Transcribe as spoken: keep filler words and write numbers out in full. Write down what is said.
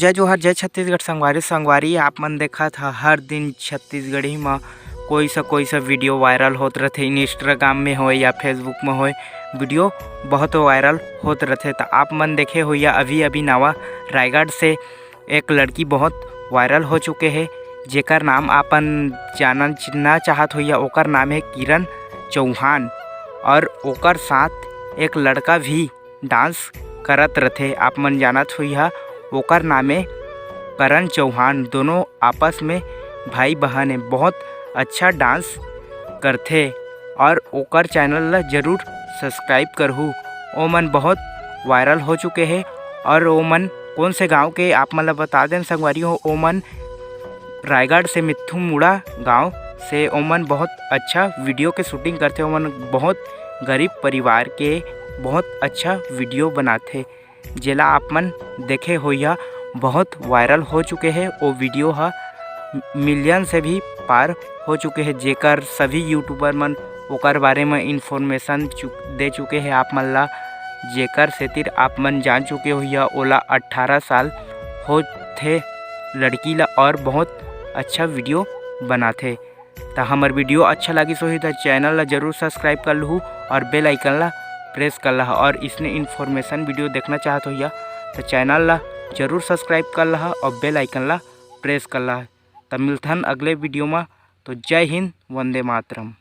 जय जोहार, जय छत्तीसगढ़ संगवारी। संगवारी, आप मन देखत ह हर दिन छत्तीसगढ़ी म कोई सा कोई सा वीडियो वायरल होत रथे, Instagram में होय या Facebook में होय, वीडियो बहुत वायरल होत रथे। त आप मन देखे होइया, अभी अभी नवा रायगढ़ से एक लड़की बहुत वायरल हो चुके हे, जेकर नाम आपन जानना चाहत होइया, ओकर नाम हे किरण चौहान। और ओकर साथ एक लड़का भी डांस करत रथे, आप मन जानत होइहा, ओकर नाम हे करण चौहान। दोनों आपस में भाई बहन हे, बहुत अच्छा डांस करथे और ओकर चैनल ला जरूर सब्सक्राइब करहू। ओमन बहुत वायरल हो चुके हे और ओमन कौन से गांव के, आप मन ला बता देन संगवारी हो, ओमन रायगढ़ से मिट्ठू मुड़ा गांव से। ओमन बहुत अच्छा वीडियो के शूटिंग करथे। ओमन बहुत गरीब परिवार के बहुत अच्छा वीडियो बनाथे, जेला आप मन देखे होइहा, बहुत वायरल हो चुके हे। वो वीडियो ह मिलियन से भी पार हो चुके हे, जेकर सभी यूट्यूबर मन ओकर बारे में इन्फॉर्मेशन चु-, दे चुके हे आप मन ला, जेकर सेतिर आप मन जान चुके होइहा, ओला अट्ठारह साल होथे लड़की ला और बहुत अच्छा वीडियो बनाथे। त हमर वीडियो अच्छा लागिस होही त चैनल ला जरूर सब्सक्राइब कर लहू और बेल आइकन ला प्रेस कर लहा। और इसने इन्फॉर्मेशन वीडियो देखना चाहत होइया त चैनल ला जरूर सब्सक्राइब कर लहा और बेल आइकन ला प्रेस कर लहा। त मिलथन अगले वीडियो मा। तो जय हिंद, वंदे मातरम।